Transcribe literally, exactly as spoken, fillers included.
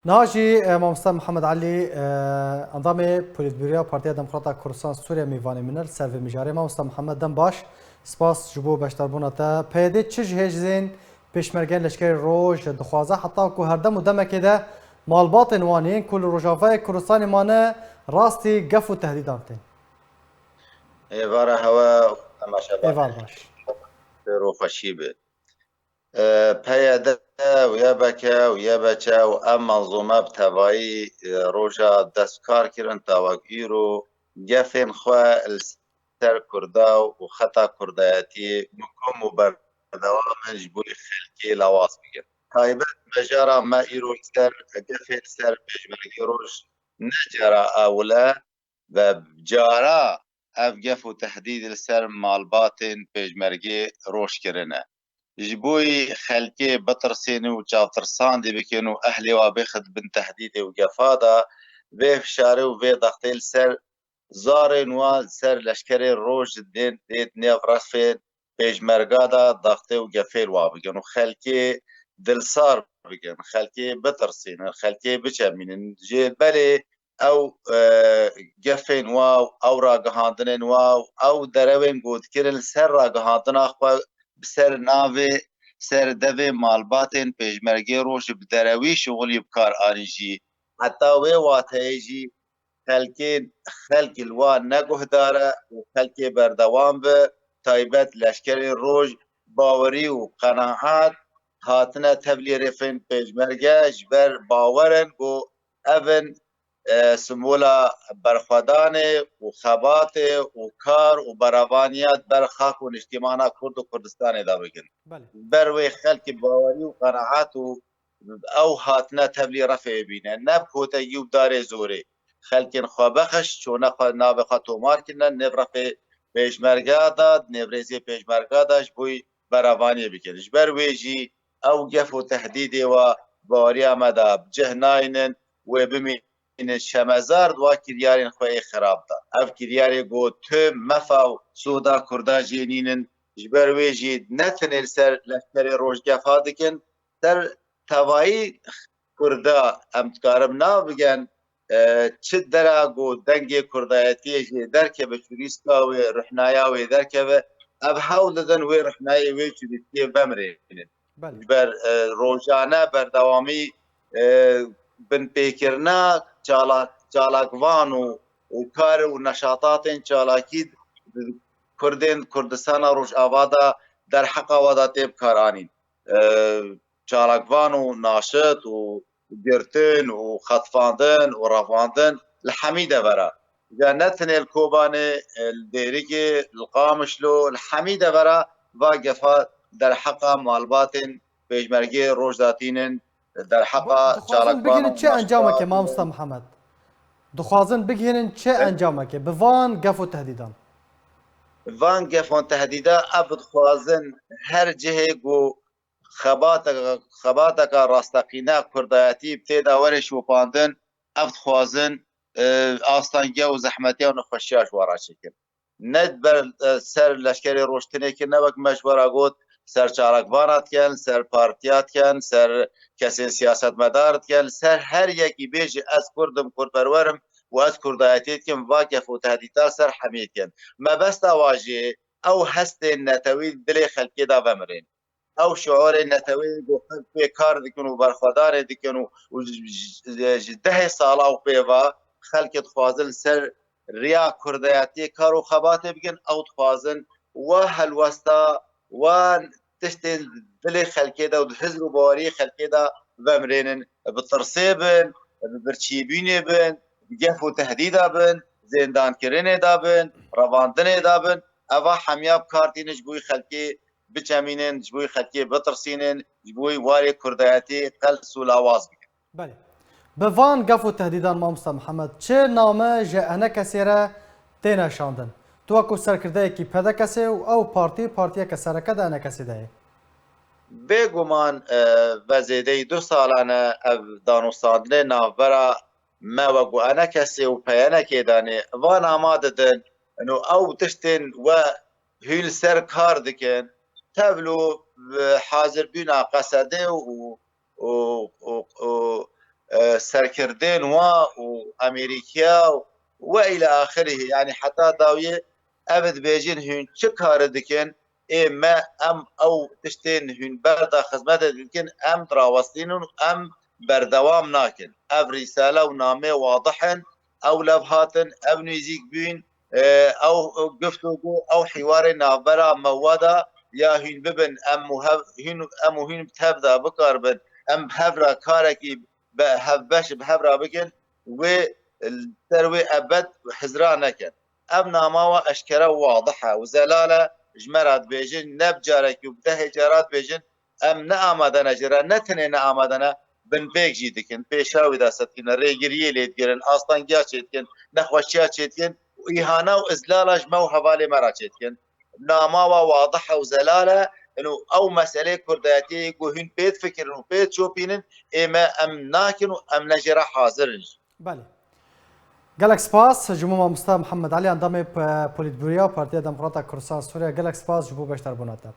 Niha jî, e, Mamoste Mihemed Elî, e, endamê Polîtbûroya Partiya Demokrata Kurdistan Sûriye mêvanê min e li ser vê mijarê. Mamoste Mihemed, dem baş. Spas ji bo beşdarbûna te. P Y D çi ji hêzên Pêşmergeyên Leşkerê Roj dixwaze, heta ku her dem û demekê de malbatên wan yên ku li Rojavayê Kurdistanê mane rastî gef û tehdîdan tên? Êvara hewe û temaşevanê Êvar baş. Xêr û xweşî be. E, P Y D û Y B K û Y B Ç û ev manzûme bi tevayî, e, roja dest kar kirin ta wek îro gefên xwe li ser Kurda û xeta Kurdayetiyê bi kom û berdewam in ji bo xelkê lawaz bikin. Taybet mijara me îro li ser gefên ser Pêşmergê Roj ne cara ewil e ve cara ev gef û tehdîd li ser malbatên Pêşmergê Roj kirine. Ji bo xelkê bitirsînin û çavtirsandî bikin û ehlê wa bêxit bin tehdîdê û gefa de, vê fişarê û vê daxtê li ser zarên wa, li ser leşkerê Roj dên, dê di nêv refên Pêşmerga de daxtê û gefê li wa bikin û xelkê dilsar bikin, xelkê bitirsînin, xelkê biçemînin. Jê belê ew, e, gefên wa û ew ragihandinên wa û ew derewên ku dikirin li ser ragihandina xwe bi ser navê, ser devê malbatên Pêşmergê Roj bi derewî şixulî bi kar anîn jî, heta wê wateyê jî xelkên, xelk li wan ne guhdar e û xelkê berdewam be, taybet leşkerên Roj bawerî û qenaet hatine tevlî refên Pêşmerge ji ber bawer in ku ev in, e, simbola berxwedanê û xebatê û kar û beravaniya di ber xak û niştîmana Kurd û Kurdistanê de bikin. Belê. Ber wê xelkê bawerî û qenaet û ew hatine tevlî refê bîne. Ne bi kotegî û bi darê zorê. Xelkên xwebexş çûne xwe navê xwe tomar kirine, nêv refê Pêşmerga de, nêvrêzê Pêşmerga de ji bo beravaniyê bikin. Ji ber wê jî ew gef û tehdîdê wa baweriya me de bi cih nayînin, wê bimînin şemezar di wa kiryarên xwe yê xirab de. Ev kiryarê ku tim mefa û soda Kurda jê nînin, ji ber wê jî ne tenê li ser leşkerê Roj gefa dikin, ser tevayî Kurda em dikarin nav bigen, e, çi dera ku dengê Kurdayetiyê jê derkeve, çirîska wê, ruhnaya wê derkeve, ev hewl didin wê ruhnayê wê çirîskiyê vemirênin. Belê. Ji ber, e, rojane berdewamî, e, binpêkirina çalak-, çalakvan û, û kar û neşatatên çalakî di Kurdên Kurdistana Rojava de derheqa we de tê bikaranîn. E, çalakvan û naşit û girtin û xetfandin û revandin li hemî devera. Ya ne tenê li Kobanê, e, li Dêrikê, li Qamişlo, li hemî devera va gefa derheqa malbatên Pêşmergê Roj de tînin, derheqa çalakvan û naşita. Dixwazin bigihînin çi encamekê, mamosta Mihemed? Dixwazin bigihînin çi encamekê bi van gef û tehdîdan? Van gef û tehdîda ev dixwazin her cihê ku xebateke, xebateke rasteqîne Kurdayetî bi tê de were şopandin, ev dixwazin, e, astangiya û zehmetiya û nexweşiya ji we re çêkin. Ne ber, e, ser leşkerê Roj tinê kir, ne wek me ji we re got, ser çalakvana dikin, ser partiya dikin, ser kesên siyasetmedar dikin, ser her yekî bêje ez Kurd im, Kurdperwer im û ez Kurdayetê dikim, va gef û tehdîta ser hemî dikin. Mebesta wa jî ew hestên netewî dilê xelkê de vemirên. Ew şiorê netewî ku xelk pê kar dikin û berxwedanê dikin û, û ji, ji, ji dehê sala û pê ve xelkê dixwazin li ser riya Kurdayetiyê kar û xebatê bikin, ew dixwazin wa helwesta, wa tiştên dilê xelkê de û di hizr û baweriyê xelkê de vemirênin, bi tirsê bin, bi birçîbûnê bin, bi gef û tehdîda bin, zêndankirinê de bin, revandinê de bin, eva hemiya bi kar tînin ji bo xelkê biçemînin, ji bo xelkê bitirsînin, ji bo warê Kurdayetê qels û lawaz bikin. Belê. Bi van gef û tehdîdan, mamosta Mihemed, çi name ji ENKSê re têne şandin? Tu wekû serkirdeyekî PDKSê û ew partî, partiyeke sereke di ENKSê de ye. Bêguman, e, ve zêdeyî du salan e ev danûstandinê navbera me wekû ENKSê û PYNKê danê. Van ama didin, ino ew tiştên we hûn li ser kar dikin, tevlo, e, hazirbûna Qesedê û, û, û, û, e, serkirdên wa û Amerîkiya û we île axirî, yanî heta dawiyê ev dibêjin hûn çi karî dikin, ê me em ew tiştên hûn berda xizmetê dikin, em dirawestînin û em berdewam nakin. Ev rîsale û namê wadih in, ew lev hatin, ev nêzîk bûn, e, ew guftûgû, ew hîwarê navbera me wada ya hûn bibin, em û hev, hûn, em û hûn bi tev de bikaribin, em bi hev re karekî be hevbeş bi hev re bikin, wê li ser wê ebed hizra nekin. Ev nama we eşkere û wadih e û zelal e, ji me re dibêjin, ne bi carekî û bi dehê cara dibêjin, em ne amade ne jê re, ne tenê ne amade ne, binpêk jî dikin, pêşa wî de setîne, rêgiriyê lê digirin, astengiya çêdikin, nexweşiya çêdikin û îhane û izlala ji me û hevalê me re çêdikin. Nama we wadih e û zelal e, ino ew meselê kurdayetiyê ku hûn pê difikirin û pê diçopînin, ê me em nakin û em ne jê re hazir in jî. Belê. Gelek spas ji bo mamoste Mihemed Elî, endamê p-, Polîtbûroya Partiya Demokrata Kurdistan Sûriye. Gelek spas ji bo beşdarbûna te.